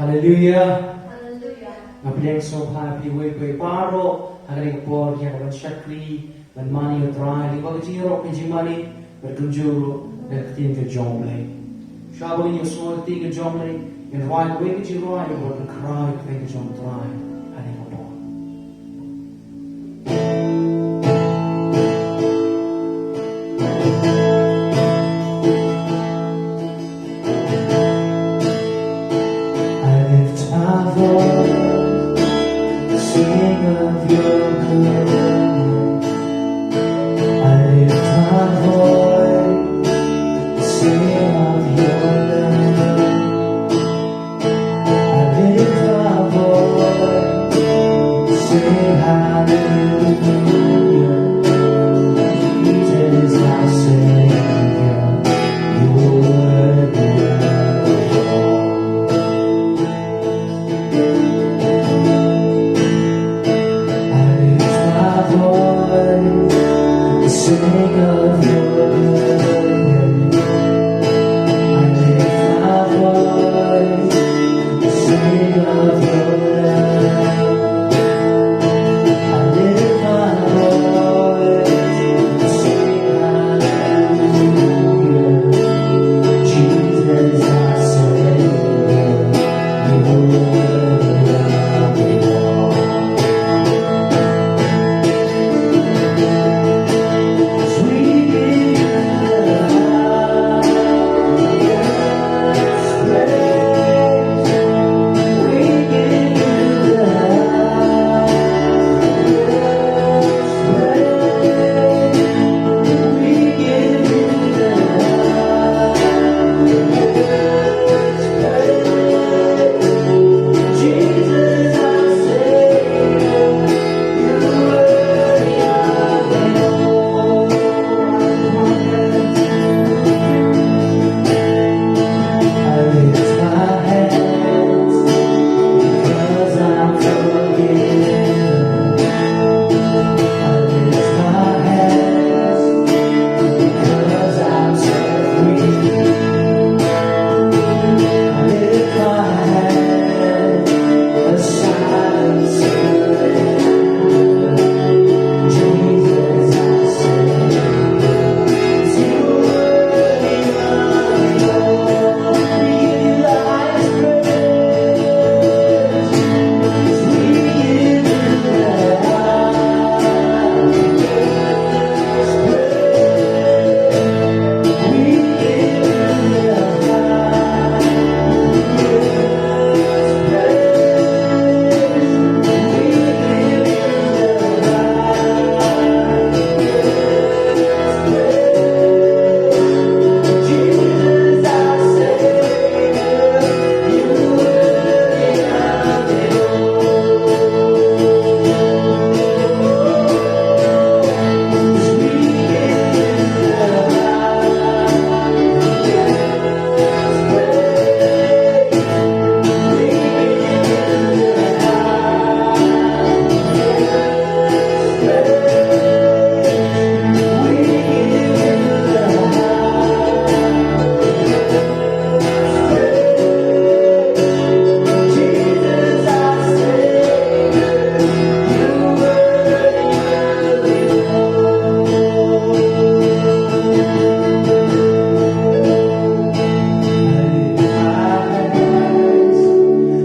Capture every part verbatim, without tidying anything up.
Haleluia. Nga pdiang sngewbha ïa phi uwei pa uwei baroh ha kane ka por ïa ka ban shakri, ban mane ïa U Trai, lyngba ka jingïaroh ka jingmane bad kumjuh ruh da ka ktien ka jong U Blei. Shuwa ba ngin ïohsngew ïa ka ktien ka jong U Blei, ngin rwai kawei ka jingrwai kaba pynkhraw ïa ka ktien ka jong U Trai ha kane ka por. I lift my voice, sing of your goodness. I lift my voice, sing of your love. I lift my voice, sing hallelujah. Jesus, my Savior, you're worthy of it all. I lift my voice, sing of your goodness. I lift my voice, sing of your love. I lift my voice, sing hallelujah. Jesus, my Savior, you're worthy of it all.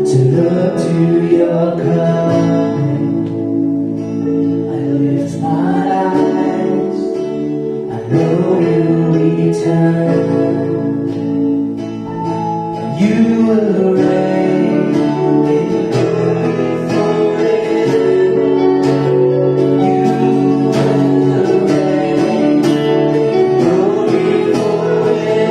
To look to your coming, I lift my eyes, I know you return. You will reign in glory forever. You will reign in glory forever.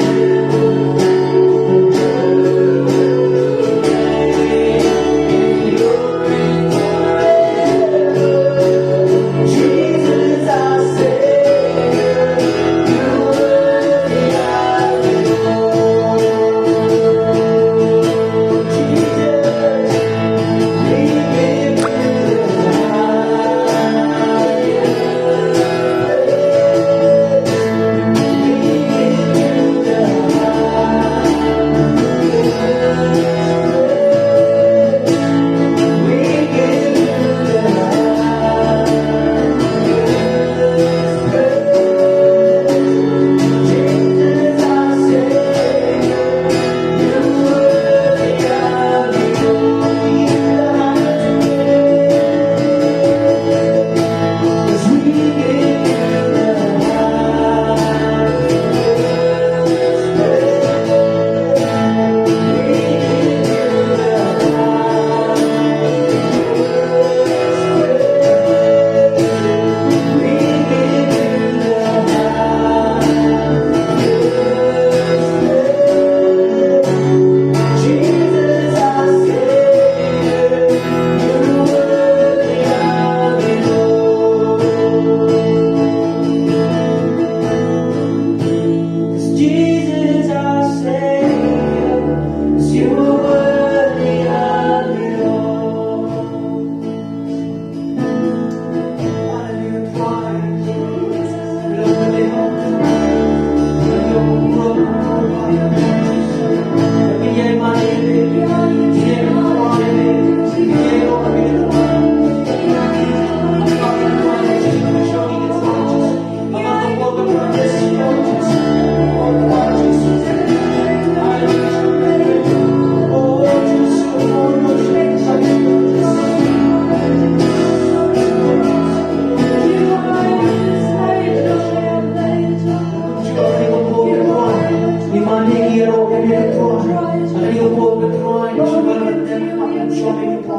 Ïa ka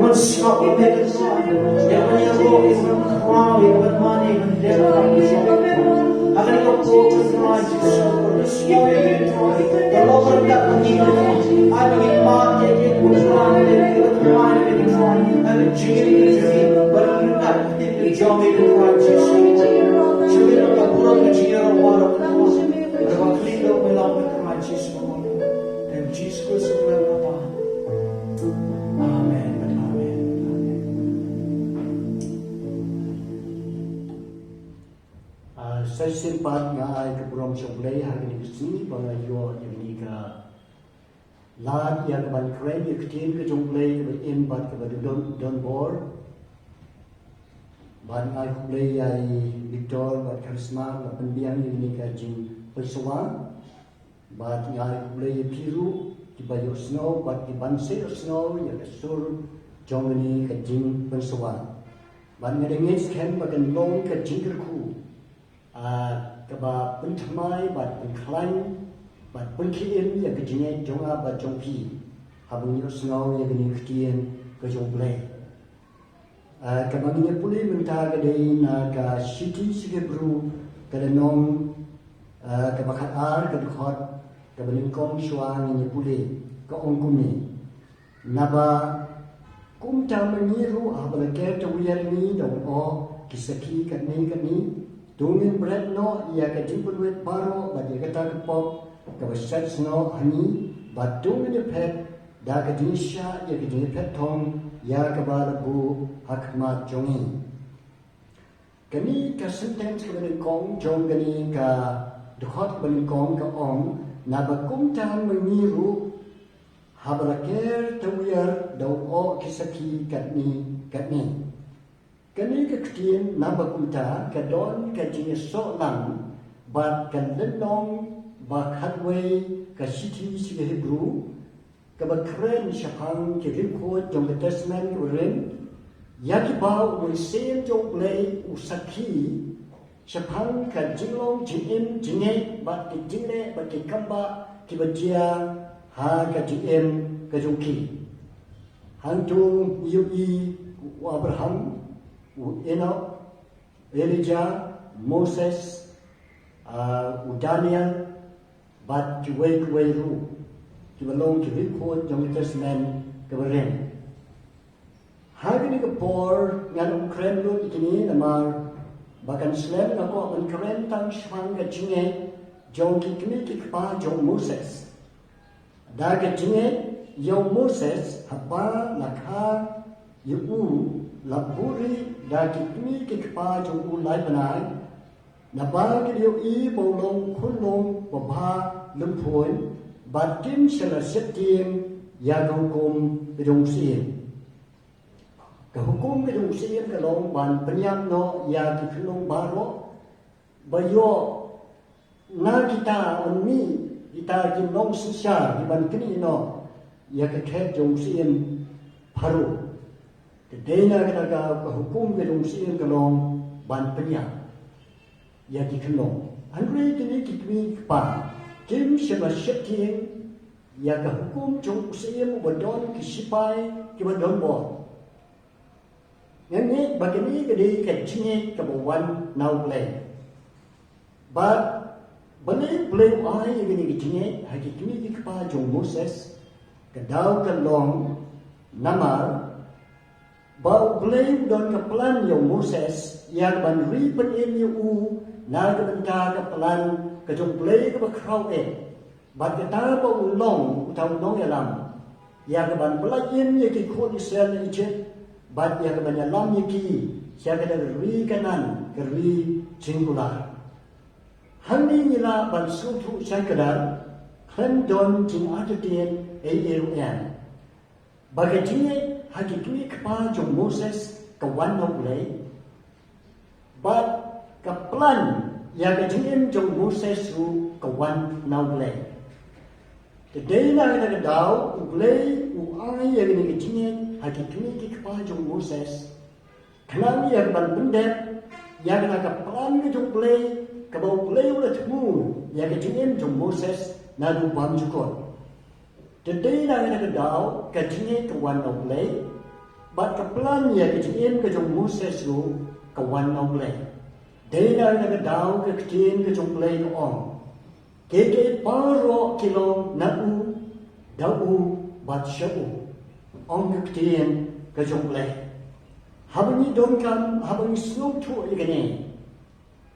ban sngap ïa me Trai, ïa ka ban ïaroh, ïa ka ban khraw, ïa ka ban mane, ïa ka ban dep ïa me Trai. Ha kane ka por Trai Jisu, ka sngewbha ïa me Trai, ka long ryngkat bad ngi Trai. Ai ba ngin mad ïa ka jingpynlong ïa me Trai, ïa ka jingim ka jong ngi, ba ryngkat ïa ka jong me Trai Jisu. Sngewbha ïa ka burom ka jingïaroh baroh Trai. Ba ka khlieh ïa me long Trai Jisu. Em Jisu Khrist u Trai. Amen. Amen. Amen. Ah, sa shisien pat nga ai ka burom sha U Blei ha kane ka sngi ba nga ïoh ïa kane ka lad ïa ka ban kren ïa ka ktien ka jong U Blei kaba im bad kaba don, don bor. Bad nga ai khublei ïa i Victor bad Karisma ba pynbiang ïa kane ka jingpynsawa. Bad nga ai khublei ïa phi ruh kiba ïohsngew bad kiban sa ïohsngew ïa ka sur jong kane ka jingpynsawa. Bad nga da ngeit skhem ba kan long ka jingkyrkhu, ah, kaba pynthymmai bad pynkhlaiñ bad pynkhie im ïa ka jingngeit jong nga bad jong phi haba ngi ïohsngew ïa kane ka ktien ka jong U Blei. Ah, kaba ngin ïa pule mynta ka dei na ka shithi sha ki Hebru ka lynnong, ah, kaba khatar, ka dkhot kaba nyngkong shuwa ngin ïa pule, ka ong kumne. Naba kumta ma ngi ruh haba la ker tawiar ngi da u oh ki sakhi katne katne, to ngin bret noh ïa ka jingpynwit baroh bad ïa kata ka pop kaba shet snoh ha ngi, bad to ngin ïa phet da ka jingshah ïa ka jingphet thong ïa kaba la buh ha khmat jong ngi. Kane ka sentence kaba nyngkong jong kane ka dkhot kaba nyngkong ka ong, naba kumta ma ngi ruh haba la ker tawiar da u oh ki sakhi katne katne. Kane ka ktien naba kumta ka don ka jingïasoh lang bad ka lynnong ba khatwei ka shithi sha ki Hebru, kaba kren shaphang ki riewkhuid jong ka Testament kaba rim, ïa kiba u mynsiem jong U Blei u sakhi shaphang ka jinglong jingim jingngeit bad ki jingleh bad ki kambah kiba jia ha ka jingim ka jong ki. Hangto ngi ïohi u Abraham, u Enok, Elijah, Moses, ah, u Daniel, bad kiwei kiwei ruh kiba long ki riewkhuid jong ka Testament kaba rim. Ha kane ka por ngan ym kren lut ïa kine namar ba kan slem, nga kwah ban kren tang shaphang ka jingngeit jong ki kmie ki kpa jong u Moses. Da ka jingngeit ïa u Moses haba la kha ïa u, la buhrieh da ki kmie ki kpa jong u lai bnai, naba ki la ïohi ba u long khunlung babha lymphun, bad kim shym la sheptieng ïa ka hukum ka jong u syiem. Ka hukum ka jong u syiem ka long ban pynïap noh ïa ki khunlung baroh ba ïoh na kita, ban mih kita ki nongsynshar kiban knieh noh ïa ka khet jong u syiem Pharaoh. Ka dei na kata ka, ka hukum ka jong u syiem ka long ban pynïap ïa ki khunlung. Hynrei kine ki kmie ki kpa kim shym la sheptieng ïa ka hukum jong u syiem uba don ki shipai kiba don bor. Nga ngeit ba kane ka dei ka jingngeit kaba wan na U Blei. Bad balei U Blei u ai ïa kane ka jingngeit ha ki kmie ki kpa jong u Moses? Ka daw ka long namar ba U Blei u don ka plan ïa u Moses, ïa ka ban ri pynim ïa u na ka bynta ka plan ka jong U Blei kaba khraw eh. Bad kata ba un long uta u nongïalam ïa ka ban pyllait im ïa ki khun Israel na Ijipt, bad ïa ka ban ïalam ïa ki sha kata ka ri Kanaan, ka ri jingkular. Hangne ngi lah ban sngewthuh shai kdar, khlem don jingartatien ei ei ruh em, ba ka jingngeit ha ki kmie kpa jong u Moses ka wan na U Blei, bad ka plan ïa ka jingim jong u Moses ruh ka wan na U Blei. Te dei na kata ka daw U Blei u ai ïa kane ka jingngeit ha ki kmie ki kpa jong u Moses, khnang ïa ka ban pyndep ïa kata ka plan ka jong U Blei, kaba U Blei u la thmu ïa ka jingim jong u Moses naduh bymjukut. Te dei na kata ka daw ka jingngeit ka wan na U Blei, bad ka plan ïa ka jingim ka jong u Moses ruh ka wan na U Blei. Dei na kata ka daw ka ktien ka jong U Blei ka ong, kiei kiei baroh ki long na u, da u, bad sha u, ong ka ktien ka jong U Blei. Haba ngi donkam, haba ngi sngewthuh ïa kane,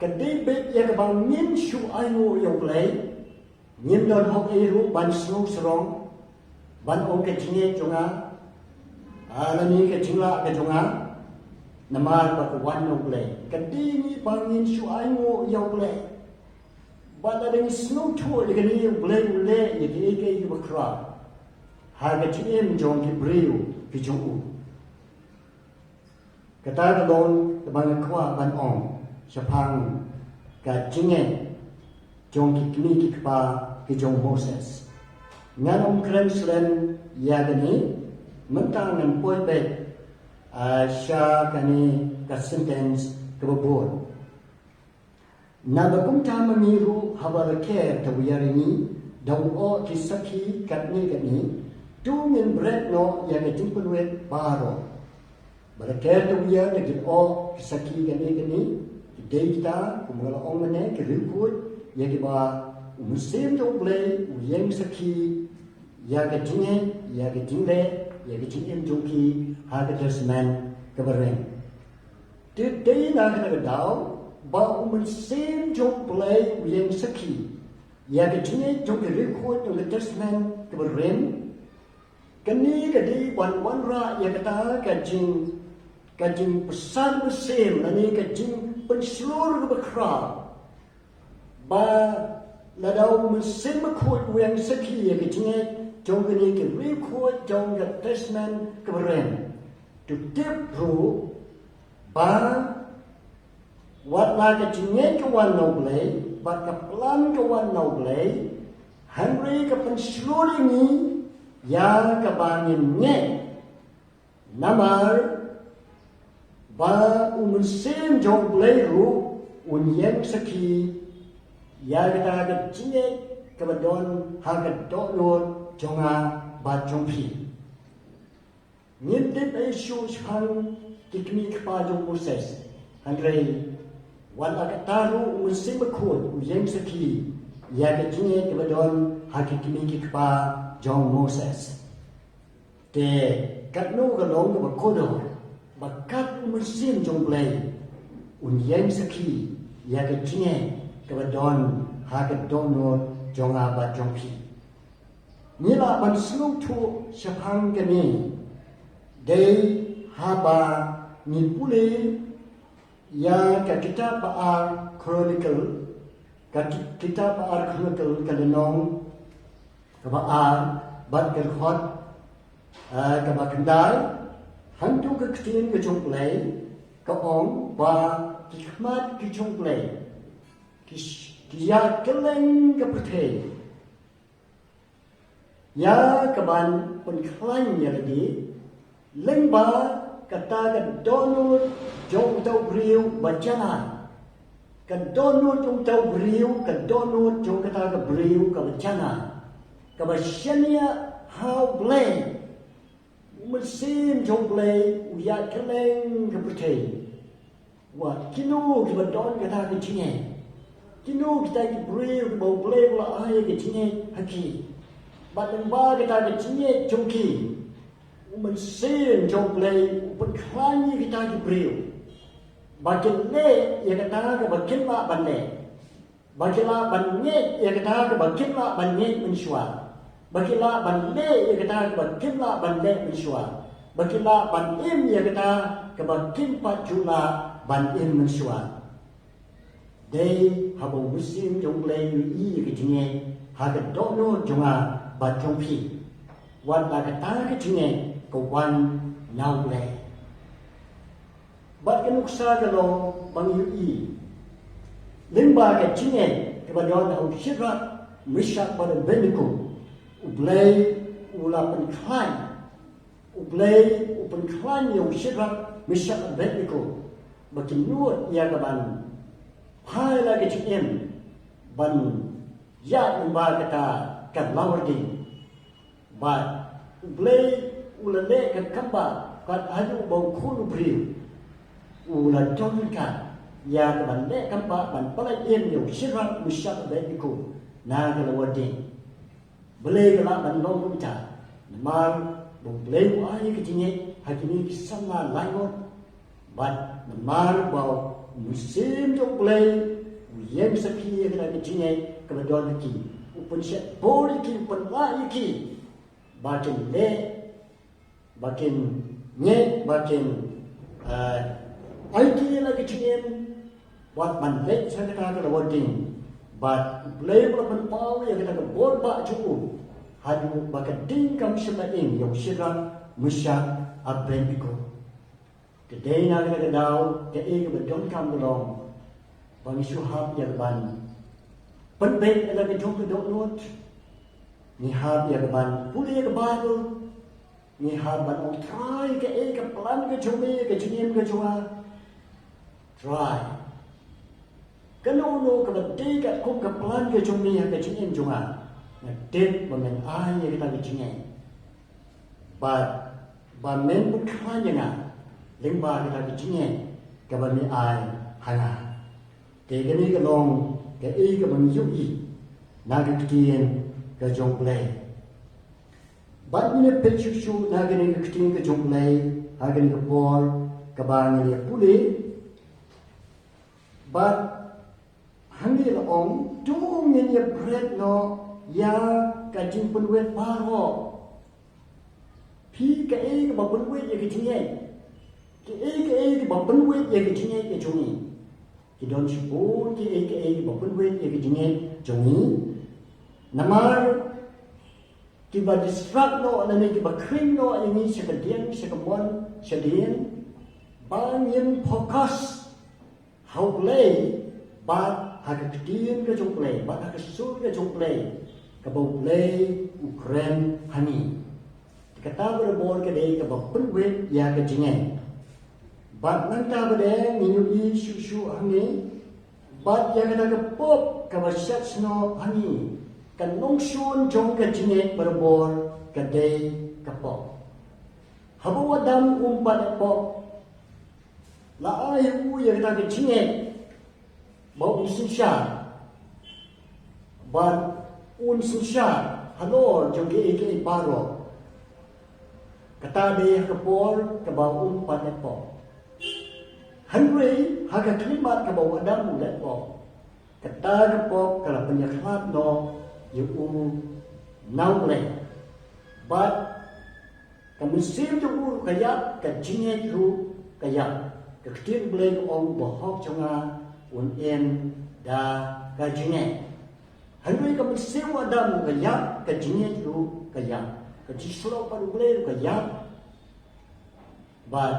ka dei beit ïa kaba ngin shu ainguh ïa U Blei. Ngim don hok ei ruh ban sngewsarong, ban ong ka jingngeit jong nga, ah, lane ka jinglah ka jong nga, namar ba ka wan na U Blei. Ka dei ngi ba ngin shu ainguh ïa U Blei. Bad lada ngi sngewthuh ïa kane, U Blei u leh ïa kiei kiei kiba khraw ha ka jingim jong ki briew ki jong u. Kata ka long kaba nga kwah ban ong shaphang ka jingngeit jong ki kmie ki kpa ki jong u Moses. Ngan ym kren slem ïa kane, mynta ngan poi beit, ah, sha kane ka sentence kaba bud. Naba kumta ma ngi ruh, haba la ker tawiar ïa ngi da u ïoh ki sakhi katne katne, to ngin bret noh ïa ka jingpynwit baroh. Ba la ker tawiar da ki ïoh ki sakhi katne katne, ki dei kita, kumba la ong mynne, ki riewkhuid ïa kiba u Mynsiem jong U Blei u ïeng sakhi ïa ka jingngeit, ïa ka jingleh, ïa ka jingim jong ki ha ka Testament kaba rim. Te dei na kata ka daw ba u Mynsiem jong U Blei u ïeng sakhi ïa ka jingngeit jong ki riewkhuid jong ka Testament kaba rim. Kane ka dei ban wanrah ïa kata ka jing, ka jingpynshlur mynsiem lane ka jingpynshlur kaba khraw. Ba lada u Mynsiem Bakhuid u ïeng sakhi ïa ka jingngeit jong kine ki riewkhuid jong ka Testament kaba rim, to tip ruh ba wat la ka jingngeit ka wan na U Blei, bad ka plan ka wan na U Blei, hynrei ka pynshlur ïa ngi ïa kaba ngin ngeit. Namar ba u Mynsiem jong U Blei ruh un ïeng sakhi ïa kata ka jingngeit kaba don ha ka dohnud jong nga bad jong phi. Ngim tip ei shuh shaphang ki kmie ki kpa jong u Moses, hynrei wat la katta ruh u Mynsiem Bakhuid u ïeng sakhi ïa ka jingngeit kaba don ha ki kmie ki kpa jong u Moses. Te katno ka long kaba kordor ba kat u Mynsiem jong U Blei un ïeng sakhi ïa ka jingngeit kaba don ha ka dohnud jong nga bad jong phi. Ngi lah ban sngewthuh shaphang kane dei haba ngi pule ïa ka kitab ba ar Chronicle, ka ki-, kitab ba ar Chronicle ka lynnong kaba ar bad ka dkhot, eh, kaba khyndai, hangto ka ktien ka jong U Blei ka ong ba ki khmat ki jong U Blei ki sh-, ki ïaid kylleng ka pyrthei ïa kaban pynkhlaiñ ïa lade, lyngba kata ka dohnud jong uta u briew ba janai. Ka dohnud jong uta u briew, ka dohnud jong kata ka briew kaba janai, kaba shaniah ha U Blei. U Mynsiem jong U Blei u ïaid kylleng ka pyrthei. Wat kino kiba don kata ka jingngeit, kino kita ki briew kiba U Blei u la ai ka jingngeit ha ki, bad lyngba kata ka jingngeit jong ki, u Mynsiem jong U Blei u pynkhlaiñ ïa kita ki briew ba kin leh ïa kata kaba kin lah ban leh, ba ki lah ban ngeit ïa kata kaba kim lah ban ngeit mynshuwa, ba ki lah ban leh ïa kata kaba kim lah ban leh mynshuwa, ba ki lah ban im ïa kata kaba kim pat ju lah ban im mynshuwa. Dei haba u Mynsiem jong U Blei u ïohi ïa ka jingngeit ha ka dohnud jong nga bad jong phi, wat la kata ka jingngeit ka wan na U Blei. Bad ka nuksa ka long ba ngi ïohi lyngba ka jingngeit kaba don ha u Shadrak, Meshak bad Abednego, U Blei u la pynkhlaiñ, U Blei u pynkhlaiñ ïa u Shadrak, Meshak, Abednego ba kin nud ïa kaban phai la ka jingim ban ïaid lyngba kata ka lawar ding. Bad U Blei u la leh ka kam ba, kat haduh ba u khun u briew u la don ryngkat ïa ka ban leh kam ba ban pyllait im ïa u Shadrak, Meshak, Abednego na ka lawar dieng. Balei ka lah ban long kumta? Namar ba U Blei u ai ïa ka jingngeit ha kine ki samla laingut. Bad namar ba u Mynsiem jong U Blei u ïeng sakhi ïa kata ka jingngeit kaba don ha ki, u pynsheptieng ïa ki, u pynlah ïa ki ba kin leh, ba kin ngeit, ba kin, eh, aiti ïa la ka jingim, wat ban leit sha kata ka lawar dieng. Bad U Blei u la pynpaw ïa kata ka bor ba jong u haduh ba ka ding kam shym la ing ïa u Shadrak, Meshak, Abednego. Te dei na kata ka daw kaei kaba donkam ka long ba ngi shu hap ïa ka ban pynbeit ïa la ka jong ka dohnud. Ngi hap ïa ka ban pule ïa ka Baibl. Ngi hap ban ong, Trai, kaei ka plan ka jong me ïa ka jingim ka jong nga? Trai, kano kano kaba dei katkum ka plan ka jong me ha ka jingim jong nga, nga tip ba men ai ïa kata ka jingngeit. Bad ba men pynkhlaiñ ïa nga lyngba kata ka jingngeit kaba me ai ha nga. Te kane ka long kaei kaba ngi ïohi na ka ktien ka jong U Blei. Bad ngin ïa peit shuh shuh na kane ka ktien ka jong U Blei ha kane ka por kaba ngin ïa pule. Bad hangne la ong, to ngin ïa bret noh ïa ka jingpynwit baroh. Phi, kaei kaba pynwit ïa ka jingngeit? Kaei kaei kaba pynwit ïa ka jingngeit ka jong ngi? Ki don shibun kiei kiei kiba pynwit ïa ka jingngeit jong ngi. Namar kiba distract noh lane kiba khring noh ïa ngi sha ka dieng sha ka mon shadien, ba ngim focus ha U Blei bad ha ka ktien ka jong U Blei bad ha ka sur ka jong U Blei, kaba U Blei u kren ha ngi. Te kata barabor ka dei kaba pynwit ïa ka jingngeit. Bad nangta pat de ngin ïohi shuh shuh hangne, bad ïa kata ka pop kaba shet snoh ha ngi, ka nongshun jong ka jingngeit barabor ka dei ka pop. Haba u Adam um pat pop, la ai ha u ïa kata ka jingngeit ba un synshar bad un synshar halor jong kiei kiei baroh. Kata dei ha ka por kaba um pat pop. Hynrei ha ka khyllipmat kaba u Adam u leh pop, kata ka pop ka la pynïakhlad noh ïa u na U Blei. Bad ka mynsiem jong u ruh ka ïap, ka jingngeit ruh ka ïap. Ka ktien U Blei ka ong, u bahok jong nga un im da ka jingngeit. Hynrei ka mynsiem u Adam ruh ka ïap, ka jingngeit ruh ka ïap. Ka jingshlur bad U Blei ruh ka ïap. Bad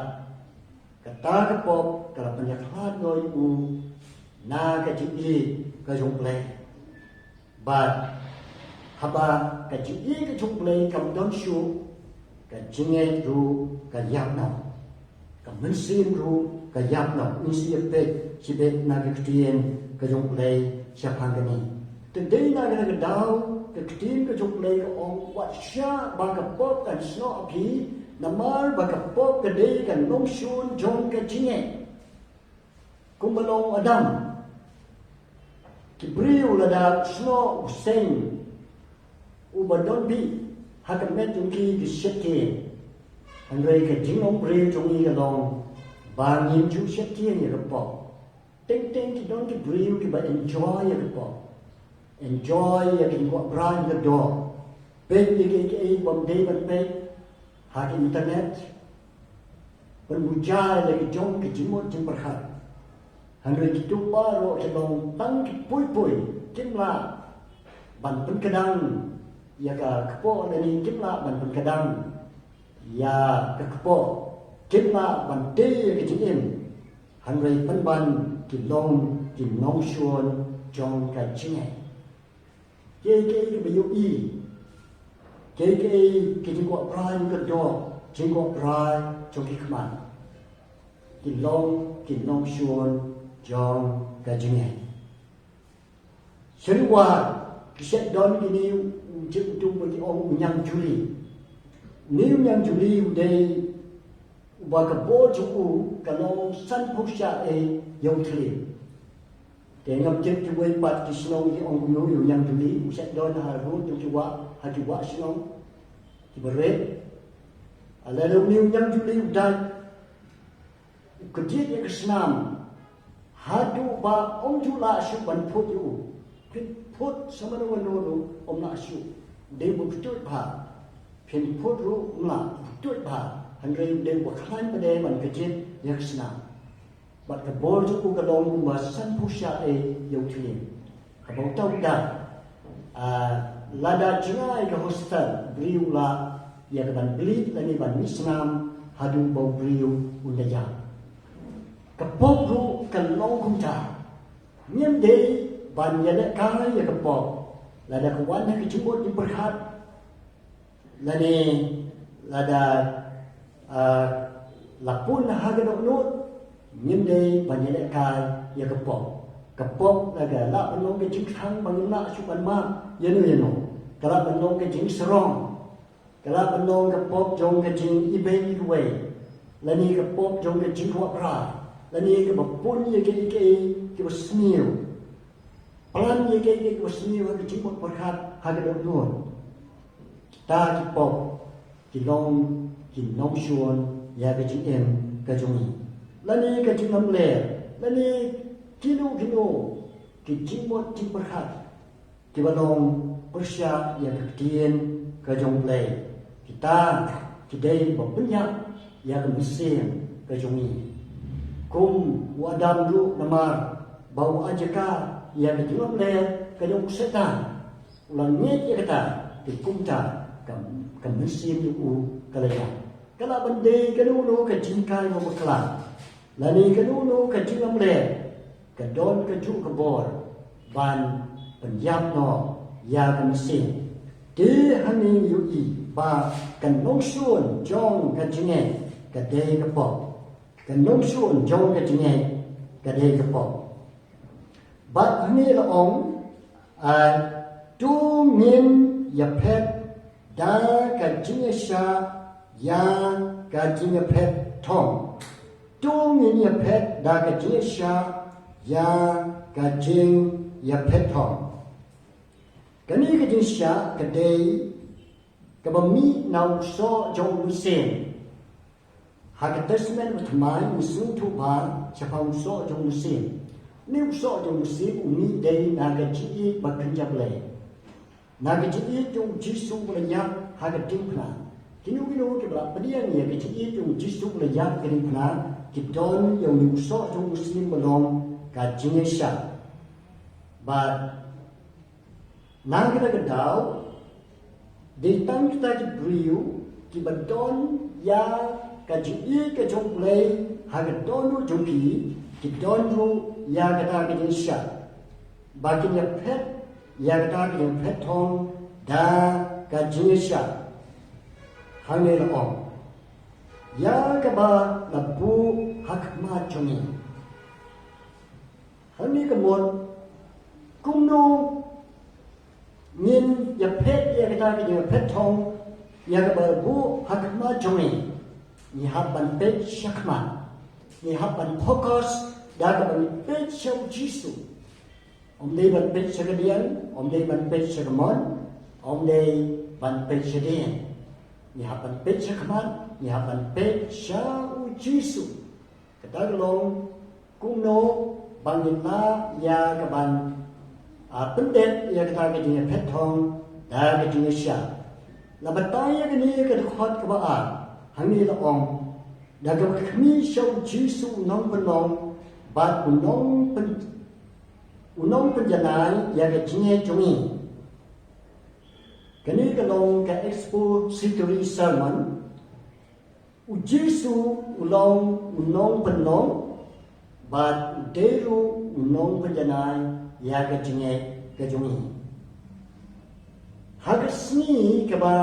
kata ka pop ka la pynïakhlad noh ïa u na ka jingïeit ka jong U Blei. Bad haba ka jingïeit ka jong U Blei kam don shuh, ka jingngeit ruh ka ïap noh, ka mynsiem ruh ka ïap noh. Ngin sa ïa peit shibit na ka ktien ka jong U Blei shaphang kane. Te dei na kane ka daw ka ktien ka jong U Blei ka ong, wat shah ba ka pop kan snoh ha phi, namar ba ka pop ka dei ka nongshun jong ka jingngeit. Kumba long u Adam, ki briew lada snoh u seng uba don bih ha ka met jong ki, ki sheptieng. Hynrei ka jinglong briew jong ngi ka long ba ngim ju sheptieng ïa ka pop. Teng teng ki don ki briew kiba enjoy ïa ka pop, enjoy ïa ka jingkwah brai ka doh, peit ïa kiei kiei bym dei ban peit ha ka internet, pynbujai la ki jong ki jingmut jingpyrkhat. Hynrei kito baroh ki long tang ki pui pui, kim lah ban pynkdang ïa ka kpoh lane kim lah ban pynkdang ïa ka kpoh, kim lah ban tei ïa ka jingim. Hynrei pynban ki long ki nongshun jong ka jingngeit. Kiei kiei kiba ïohi, kiei kiei ki jingkwah brai ka doh, jingkwah brai jong ki khmat, ki long ki nongshun jong ka jingngeit. Sha Ri War ki shet don kine u jingïathuh ba ki ong u ñiangjuri. Une u Niang Juli u dei uba ka bor jong u ka long sanphew shah ei ïa u Thliew. Te ngam tip kiwei pat ki shnong ki ong kumno ïa u Niang Juli, u shait don ha rud jong ki wah, ha ki wah shnong kiba rit. Lada une u Niang Juli u dait, u kdiat ïa ka snam haduh ba ym ju lah shuh ban phut ïa u. Phin phut sa mano mano ruh ym lah shuh. Dei ba pyntuid bha. Phin phut ruh ym lah, pyntuid bha. Hynrei u dei ba khlaiñ pat de ban kdiat ïa ka snam. Bad ka bor jong u ka long kumba sanphew shah ei ïa u Thliew. Kaba uta u dait, ah, lada jngai ka hostel, briew u lah ïa ka ban bleed lane ban mih snam haduh ba u briew un da ïap. Ka pop ruh ka long kumta. Ngim dei ban ïalehkai ïa ka pop lada ka wan ha ka jingmut jingpyrkhat, lane lada, ah, la pun ha ka dohnud, ngim dei ban ïalehkai ïa ka pop. Ka pop la ka lah ban long ka jingkhang ba ngim lah shuh ban mad ïano ïano. Ka lah ban long ka jingsarong. Ka lah ban long ka pop jong ka jingibeiñ iwei, lane ka pop jong ka jingkwah brai, lane kaba pun ïa kiei kiei kiba sniew. Plan ïa kiei kiei kiba sniew ha ka jingmut pyrkhat ha ka dohnud. Kita ki pop ki long ki nongshun ïa ka jingim ka jong ngi, lane ka jinglamler, lane kino kino ki jingmut jingpyrkhat kiba long pyrshah ïa ka ktien ka jong U Blei. Kita ki dei ba pynïap ïa ka mynsiem ka jong ngi. Kum u Adam ruh namar ba u ai jaka ïa ka jinglamler ka jong u Soitan, u la ngeit ïa kata, te kumta ka, ka mynsiem jong u ka la ïap. Ka lah ban dei kano kano ka jinghikai ba bakla, lane kano kano ka jinglamler, ka don kajuh ka bor ban pynïap noh ïa ka mynsiem. Te hangne ngi ïohi ba ka nongshun jong ka jingngeit ka dei ka pop. Ka nongshun jong ka jingngeit ka dei ka pop. Bad hangne la ong, ah, to ngin ïaphet da ka jingïaishah ïa ka jingïaphet thong. To ngin ïaphet da ka jingïaishah ïa ka jingïaphet thong. Kane ka jingshah ka dei kaba mih na u soh jong u mynsiem. Ha ka Testament Bathymmai ngi sngewthuh bha shaphang u soh jong u mynsiem. Une u soh jong u mynsiem u mih dei na ka jingïeit ba kynja Blei. Na ka jingïeit jong u Jisu ba la ïap ha ka diengphna. Kino kino kiba la pdiang ïa ka jingïeit jong u Jisu ba la ïap ha ka diengphna ki don ïa une u soh jong u mynsiem ba long ka jingïaishah. Bad na kata ka daw, dei tang kita ki briew kiba don ïa ka jingïeit ka jong U Blei ha ka dohnud jong ki, ki don ruh ïa kata ka jingïaishah. Ba kin ïaphet ïa kata ka jingïaphet thong da ka jingïaishah. Hangne la ong, ïa kaba la buh ha khmat jong ngi. Hangne ka mut, kumno ngin ïaphet ïa kata ka jingïaphet thong ïa kaba la buh ha khmat jong ngi? Ngi hap ban peit sha khmat. Ngi hap ban focus da kaba ngi peit sha u Jisu. Ym dei ban peit sha ka diang, ym dei ban peit sha ka mon, ym dei ban peit sha diang. Ngi hap ban peit sha khmat, ngi hap ban peit sha u Jisu. Kata ka long kumno ba ngin lah ïa ka ban, ah, pyndep ïa kata ka jingïaphet thong da ka jingïaishah. La batai ïa kane ka dkhot kaba ar, hangne la ong, da kaba khmih sha u Jisu u nongpynlong bad u nongpyn, u nongpynjanai ïa ka jingngeit jong ngi. Kane ka long ka expository sermon. U Jisu u long u nongpynlong bad u dei ruh u nongpynjanai ïa ka jingngeit ka jong ngi. Ha ka sngi kaba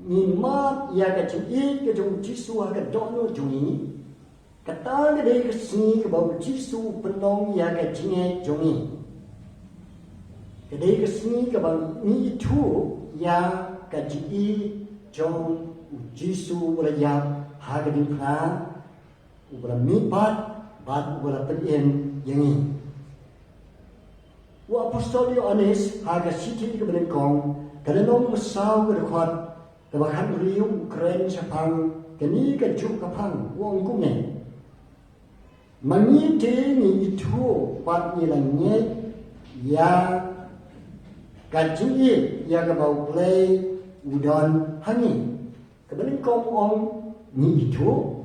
ngi mad ïa ka jingïeit ka jong u Jisu ha ka dohnud jong ngi, kata ka dei ka sngi kaba u Jisu u pynlong ïa ka jingngeit jong ngi. Ka dei ka sngi kaba ngi ithuh ïa ka jingïeit jong u Jisu uba la ïap ha ka diengphna, uba la mihpat bad uba la pynim ïa ngi. U apostol Ïoannis ha ka shithi kaba nyngkong, ka lynnong ba saw, ka dkhot kaba khathynriew, u kren shaphang kane kajuh ka phang, u ong kumne: Ma ngi te ngi ithuh bad ngi la ngeit ïa ka jingïeit ïa kaba U Blei u don ha ngi. Kaba nyngkong u ong ngi ithuh,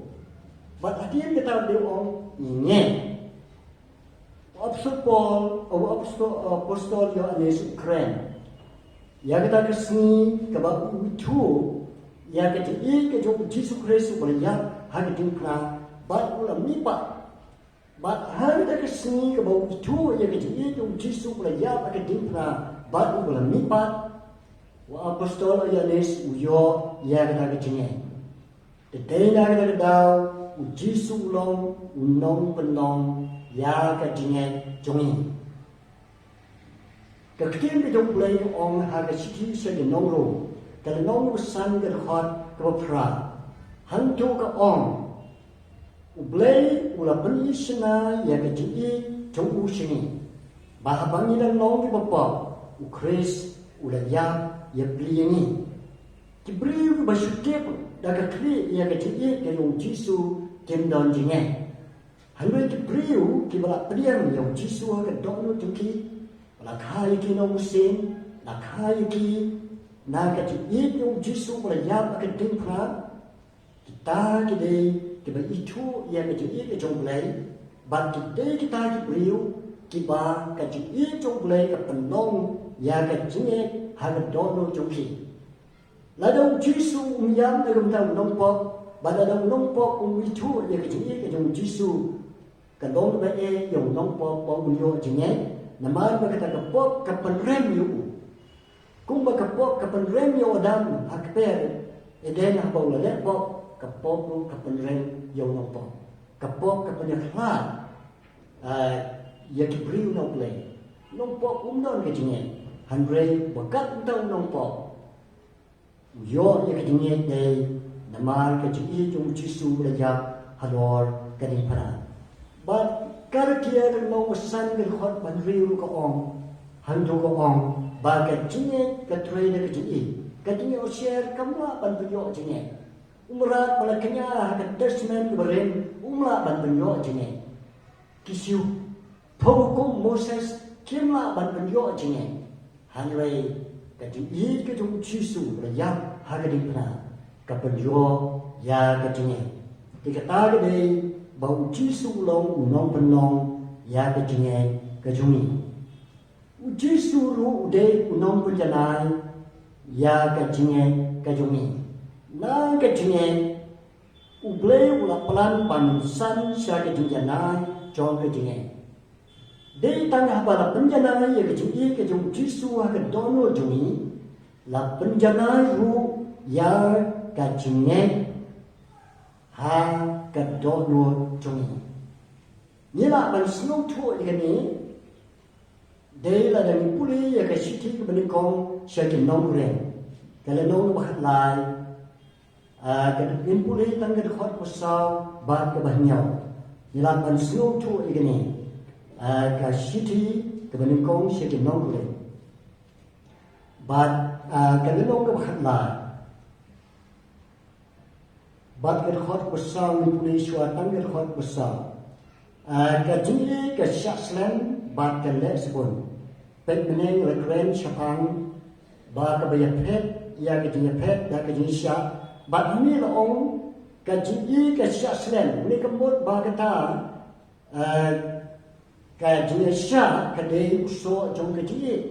bad hadien kata u ong ngi ngeit. U apostol Paul, u apostol, apostol Ïoannis u kren ïa kata ka sngi kaba u ithuh ïa ka jingïeit ka jong u Jisu Khrist uba la ïap ha ka diengphna bad u la mihpat. Bad ha kata ka sngi kaba u ithuh ïa ka jingïeit jong u Jisu uba la ïap ha ka diengphna bad uba la mihpat, u apostol Ïoannis u ïoh ïa kata ka jingngeit. Te dei na kata ka daw u Jisu u long u nongpynlong ïa ka jingngeit jong ngi. Ka ktien ka jong U Blei ka ong ha ka shithi sha ki nong Rom, ka lynnong ba san, ka dkhot kaba phra, hangto ka ong: U Blei u la pyni shynna ïa ka jingïeit jong u sha ngi, ba haba ngi dang long kiba pop, u Khrist u la ïap ïa phi ïa ngi. Ki briew kiba shu tip da ka khlieh ïa ka jingïeit ka jong u Jisu kim don jingngeit. Hynrei ki briew kiba la pdiang ïa u Jisu ha ka dohnud jong ki, ba la kha ïa ki na u mynsiem, la kha ïa ki na ka jingïeit jong u Jisu ba la ïap ha ka diengphna, kita ki dei kiba ithuh ïa ka jingïeit ka jong U Blei, bad ki dei kita ki briew kiba ka jingïeit jong U Blei ka pynlong ïa ka jingngeit ha ka dohnud jong ki. Lada u Jisu um ïap na ka bynta u nongpop, bad lada u nongpop um ithuh ïa ka jingïeit ka jong u Jisu, ka long kaba eh ïa u nongpop ba un ïoh jingngeit, namar ba kata ka pop ka pynrem ïa u. Kumba ka pop ka pynrem ïa u Adam ha kper Eden haba u la leh pop, ka pop ruh ka pynrem ïa u nongpop. Ka pop ka pynïakhlad, ah, ïa ki briew na U Blei. Nongpop um don ka jingngeit. Hynrei ba kat mynta u nongpop u ïoh ïa ka jingngeit dei namar ka jingïeit jong u Jisu ba la ïap halor ka diengphna. Bad Galatia ka lynnong ba san, ka dkhot ba hynriew ruh ka ong, hangto ka ong ba ka jingngeit ka trei da ka jingïeit. Ka jingïeit u sher kam lah ban pynïoh jingngeit. U mrad ba la kñia ha ka Testament kaba rim um lah ban pynïoh jingngeit. Ki shu phew hukum Moses kim lah ban pynïoh jingngeit. Hynrei ka jingïeit ka jong u Jisu ba la ïap ha ka diengphna ka pynïoh ïa ka jingngeit. Te kata ka dei ba u Jisu u long u nongpynlong ïa ka jingngeit ka jong ngi. U Jisu ruh u dei u nongpynjanai ïa ka jingngeit ka jong ngi. Na ka jingngeit U Blei u la plan ban san sha ka jingjanai jong ka jingngeit. Dei tang haba la pynjanai ïa ka jingïeit ka jong u Jisu ha ka dohnud jong ngi, la pynjanai ruh ïa ka jingngeit ha ka dohnud jong ngi. Ngi lah ban sngewthuh ïa kane dei lada ngi pule ïa ka shithi kaba nyngkong sha ki nong Korinth, ka lynnong ba khatlai, ah, ka, ngi pule tang ka dkhot ba saw bad kaba hynñiew. Ngi lah ban sngewthuh ïa kane, ah, ka shithi kaba nyngkong sha ki nong Korinth, bad, ah, ka lynnong kaba khatlai. Bad ka dkhot ba saw, ngi pule shuwa tang ka dkhot ba saw. Ah, ka jingïeit ka shah slem bad ka leh shibun. Peit mynne ngi la kren shaphang ba kaba ïaphet ïa ka jingïaphet da ka jingshah. Bad hangne la ong ka jingïeit ka shah slem. Hangne ka mut ba kata, ah, ka jingïashah ka dei u soh jong ka jingïeit.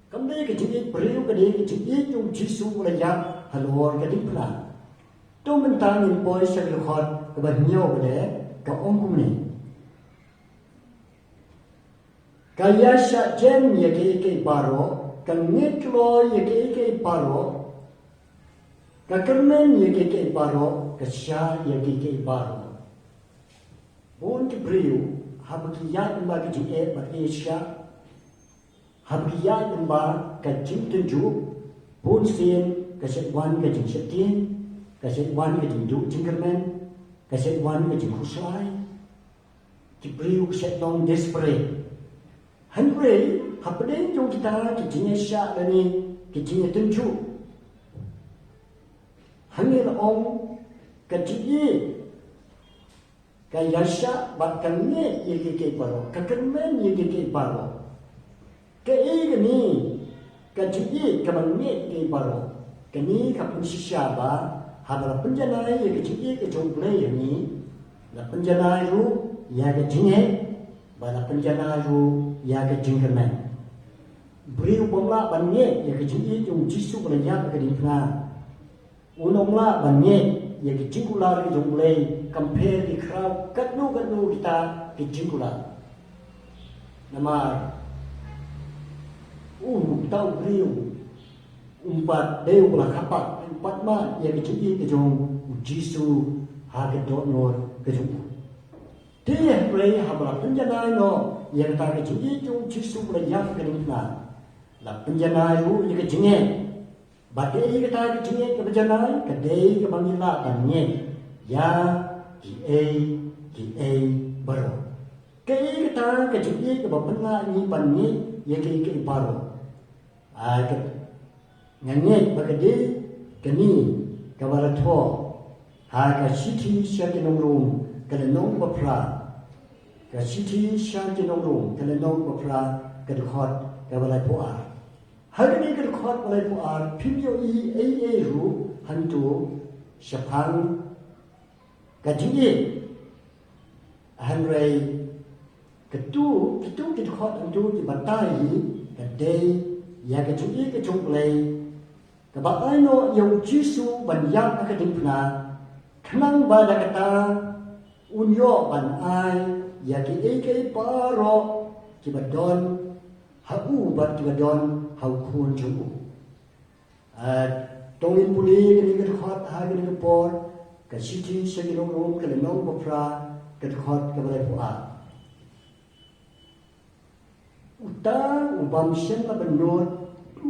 Kam dei ka jingïeit briew, ka dei ka jingïeit jong u Jisu ba la ïap halor ka diengphna. To mynta ngin poi sha ka dkhot kaba hynñiew, ka dei, ka ong kumne: Ka ïashah jem ïa kiei kiei baroh, ka ngeit kloi ïa kiei kiei baroh, ka kyrmen ïa kiei kiei baroh, ka shah ïa kiei kiei baroh. Bun ki briew haba ki ïaid lyngba ka jingeh bad ka ïashah, haba ki ïaid lyngba ka jingtynjuh, bunsien ka shait wan ka jingsheptieng, ka shait wan ka jingduh jingkyrmen, ka shait wan ka jingkhuslai. Ki briew ki shait long desperate. Hynrei hapdeng jong kita ki jingïaishah lane ki jingïatynjuh, hangne la ong ka jingïeit ka ïaishah bad ka ngeit ïa kiei kiei baroh, ka kyrmen ïa kiei kiei baroh. Kaei kane ka jingïeit kaba ngeit ïa kiei baroh? Kane ka pynshisha ba haba la pynjanai ïa ka jingïeit ka jong U Blei ïa ngi, la pynjanai ruh ïa ka jingngeit, bad la pynjanai ruh ïa ka jingkyrmen. Briew bym lah ban ngeit ïa ka jingïeit jong U Jisu ba la ïap ha ka diengphna, un ym lah ban ngeit ïa ki jingkular ki jong U Blei, compare ki khraw katno katno kita ki jingkular. Namar uta u briew um pat dei uba la kyrpad, um pat mad ïa ka jingïeit ka jong U Jisu ha ka dohnud ka jong u. Te hynrei haba la pynjanai noh ïa kata ka jingïeit jong U Jisu ba la ïap ha ka diengphna, la pynjanai ruh ïa ka jingngeit. Bad kaei kata ka jingngeit kaba janai? Ka dei kaba ngi lah ban ngeit ïa kiei kiei baroh. Kaei kata ka jingngeit kaba pynlah ïa ngi ban ngeit ïa kiei kiei baroh? Ai ka, nga ngeit ba ka dei kane kaba la thoh ha ka shithi sha ki nong Rom, ka lynnong ba phra. Ka shithi sha ki nong Rom, ka lynnong ba phra, ka dkhot kaba laiphew ar. Ha kane ka dkhot ba laiphew ar phim ïohi ei ei ruh hangto shaphang ka jingïeit. Hynrei kito, kito ki dkhot hangto ki batai hi ka dei ïa ka jingïeit ka jong U Blei, kaba ai noh ïa U Jisu ban ïap ha ka diengphna, khnang ba da kata un ïoh ban ai ïa kiei kiei baroh kiba don ha u bad kiba don ha u Khun jong u. Ah, to ngin pule kane ka dkhot ha kane ka por, ka shithi sha ki nong Rom, ka lynnong ba phra, ka dkhot kaba laiphew ar. Uta u bym shym la bynnud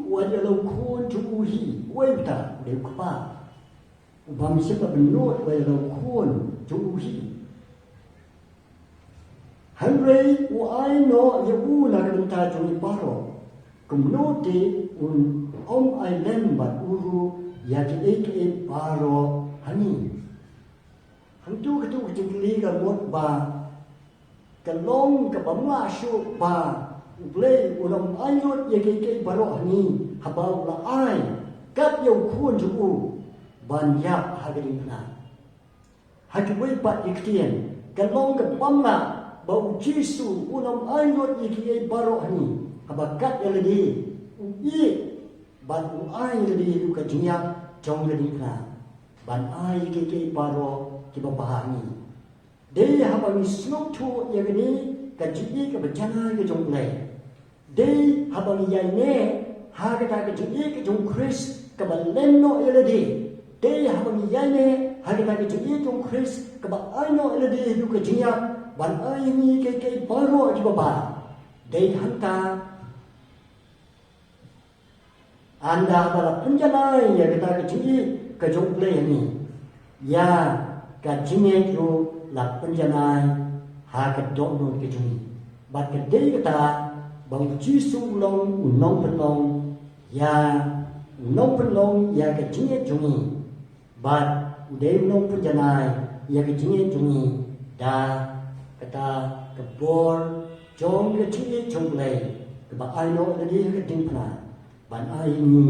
wat ïa la u khun jong u hi. Uei uta? U dei u kpa. U bym shym la bynnud wat ïa la u khun jong u hi. Hynrei u ai noh ïa u na ka bynta jong ngi baroh. Kumno te un ym ai lem bad u ruh ïa kiei kiei baroh ha ngi? Hangto kato ka jingkylli ka mut ba ka long kaba mlien shuh ba U Blei un ym ai lut ïa kiei kiei baroh ha ngi haba u la ai kat ïa u khun jong u ban ïap ha ka diengphna. Ha kiwei pat ki ktien ka long kaba mlien ba U Jisu un ym ai lut ïa kiei baroh ha ngi haba kat ïa lade u ïeit bad u ai ïa lade ruh ka jingïap jong ka diengphna ban ai ïa kiei kiei baroh kiba bha ha ngi. Dei haba ngi sngewthuh ïa kane ka jingïeit kaba janai ka jong U Blei. Dei haba ngi ïaineh ha kata ka jingïeit ka jong U Khrist kaba lem noh ïa lade. Dei haba ngi ïaineh ha kata ka jingïeit jong U Khrist kaba ai noh ïa lade haduh ka jingïap ban ai ïa ngi kiei kiei baroh kiba bha. Dei hangta Ynda ba la pynjanai ïa kata ka jingïeit ka jong U Blei ha ngi, ïa ka jingngeit ruh la pynjanai ha ka dohnud ka jong ngi. Bad ka dei kata ba U Jisu u long u nongpynlong ïa, u nongpynlong ïa ka jingngeit jong ngi. Bad u dei u nongpynjanai ïa ka jingngeit jong ngi da kata ka bor jong ka jingngeit jong U Blei kaba ai noh ïa lade ha ka diengphna ban ai ïa ngi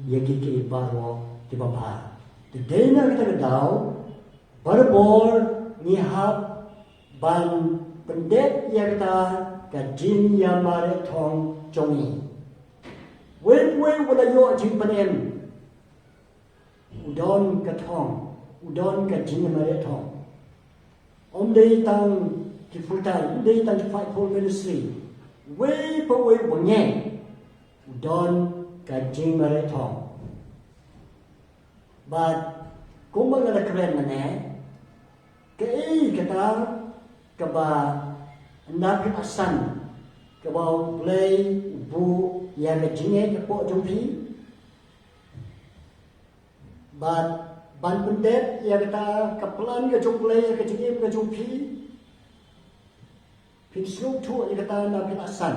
ïa kiei kiei baroh kiba bha. Te dei na kata ka daw barabor ngi hap ban pyndep ïa kata ka jingïamareh thong jong ngi. Uwei pa uwei uba la ïoh jingpynim u don ka thong, u don ka jingïamareh thong. Ym dei tang ki pyrthei, ym dei tang ki fivefold ministry. Uwei pa uwei uba ngeit u don ka jingmareh thong. Bad kumba nga la kren mynne, kaei kata kaba ynda phi la san kaba U Blei u buh ïa ka jingngeit hapoh jong phi? Bad ban pyndep ïa kata ka plan ka jong U Blei ïa ka jingim ka jong phi, phin sngewthuh ïa kata na phi la san.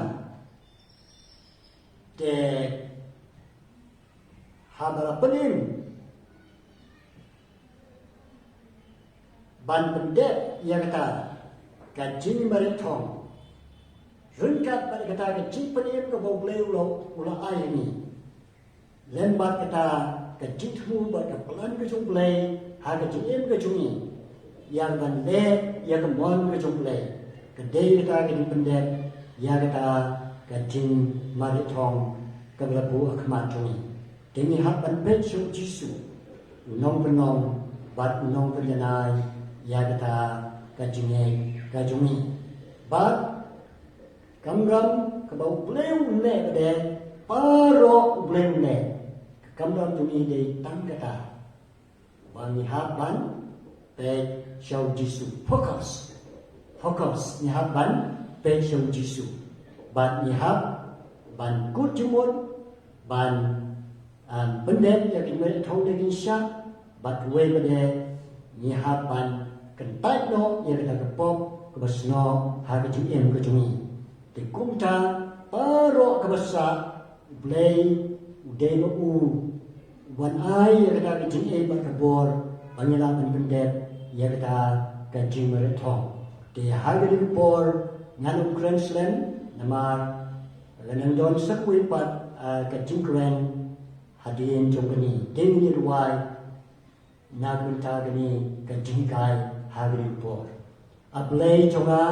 Te haba la pynim ban pyndep ïa kata ka jingmareh thong ryngkat bad kata ka jingpynim kaba U Blei u la, u la ai ïa ngi. Lem bad kata ka jingthmu bad ka plan ka jong U Blei ha ka jingim ka jong ngi, ïa ban leh ïa ka mon ka jong U Blei, ka dei kata ka jingpyndep ïa kata ka jingmareh thong kaba la buh ha khmat jong ngi. Te ngi hap ban peit sha U Jisu, u nongpynlong bad u nongpynjanai ïa kata ka jingngeit ka jong ngi. Bad kamram kaba U Blei u leh, ka dei baroh U Blei u leh. Ka kamram jong ngi dei tang kata ba ngi hap ban peit sha U Jisu. Focus. Focus. Ngi hap ban peit sha U Jisu. Bad ngi hap ban kut jingmut ban, um, pyndep ïa ka jingmareh thong da ka jingshah, bad uwei pat de ngi hap ban kyntait noh ïa kata ka pop kaba snoh ha ka jingim ka jong ngi. Te kumta baroh kaba sah, U Blei u dei ma u u ban ai ïa kata ka jingïeit bad ka bor ba ngi lah ban pyndep ïa kata ka jingmareh thong. Te ha kane ka por ngan ym kren slem namar ka nang don sa kawei pat, ah, ka jingkren hadien jong kane. Te ngin ïa duwai na ka bynta kane ka jinghikai ha kane ka por. A Blei jong nga,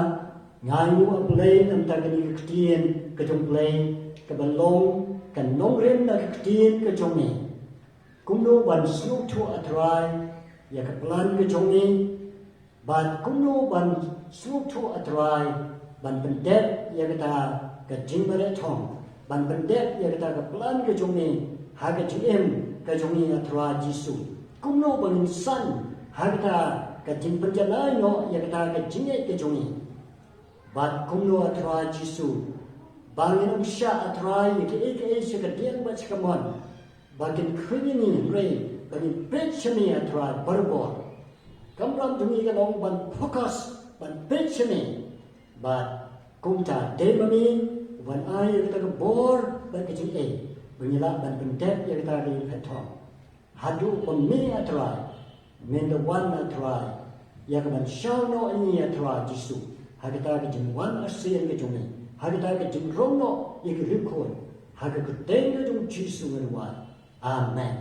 nga ainguh A Blei na ka bynta kane ka ktien ka jong U Blei kaba long ka nongrim na ka ktien ka jong me. Kumno ban sngewthuh, A Trai, ïa ka plan ka jong me, bad kumno ban sngewthuh, A Trai, ban pyndep ïa kata ka jingmareh thong, ban pyndep ïa kata ka plan ka jong me ha ka jingim ka jong ngi, A Trai Jisu. Kumno ban ngin san ha kata ka jingpynjanai noh ïa kata ka jingngeit ka jong ngi. Bad kumno, A Trai Jisu, ba ngin ym shah, A Trai, ïa kaei kaei sha ka diang bad sha ka mon ba kin khring ïa ngi, hynrei ba ngin peit sha me, A Trai, barabor. Kamram jong ngi ka long ban focus, ban peit sha me. Bad kumta dei ma me u ban ai ïa kata ka bor bad ka jingïeit ba ngi lah ban pyndep ïa kata ka jingmareh thong. Haduh ba me, A Trai, men da wan, A Trai, ïa ka ban shaw noh ïa ngi, A Trai Jisu, ha kata ka jingwan arsien ka jong me, ha kata ka jingrong noh ïa ki riewkhuid, ha ka kyrteng ka jong U Jisu nga duwai. Amen.